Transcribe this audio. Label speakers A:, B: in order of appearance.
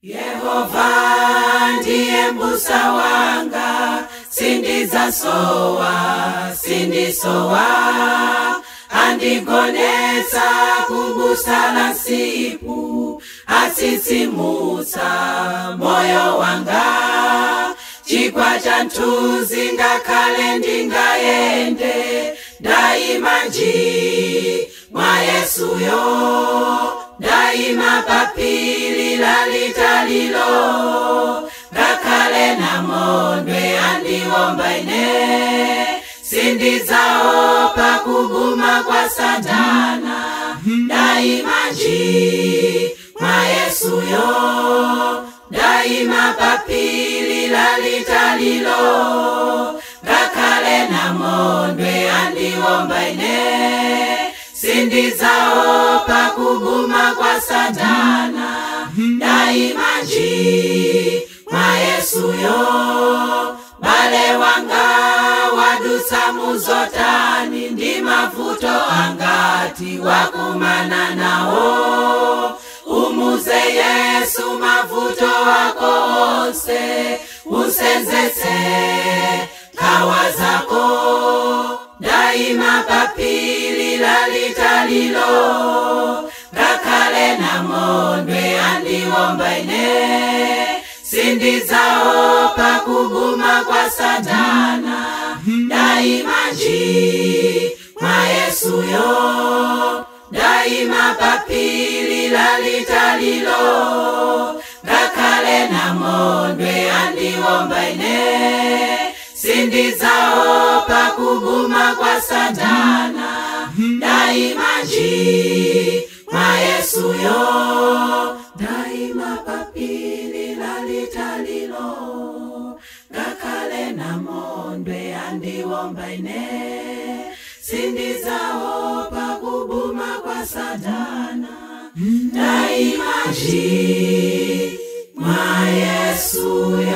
A: Yehova ndiye mbusa wanga, sindizasowa, sindisowa. Andigonetsa kubusa la nsipu, atsitsimutsa moyo wanga. Chigwa cha nthuzi ngakhale ndingayende, ndayima nji mwa Yesuyo. Ndayima paphiri lalitalilo, ngakhale namondwe andiwomba ine. Sindidzaopa kubuma kwa Satana, ndayima nji mwa Yesuyo. Ndayima paphiri lalitalilo, ngakhale namondwe andiwomba ine. Sindidzaopa kubuma kwa Satana, ndayima nji mwa Yesuyo. Bale wanga wadutsa muzotani, ndi mavuto angati wakumana nawo. Umuze Yesu mavuto ako onse, usenzetse nkhawa zako. Ndayima paphiri lalitalilo, ngakhale namondwe andiwomba ine. Sindidzaopa kubuma kwa Satana, ndayima nji mwa Yesuyo. Ndayima paphiri lalitalilo, ngakhale namondwe andiwomba ine. Sindidzaopa kubuma kwa Satana, ndayima nji mwa Yesuyo. Ndayima paphiri lalitalilo, ngakhale namondwe andiwomba ine. Sindidzaopa kubuma kwa Satana, ndayima nji mwa Yesuyo.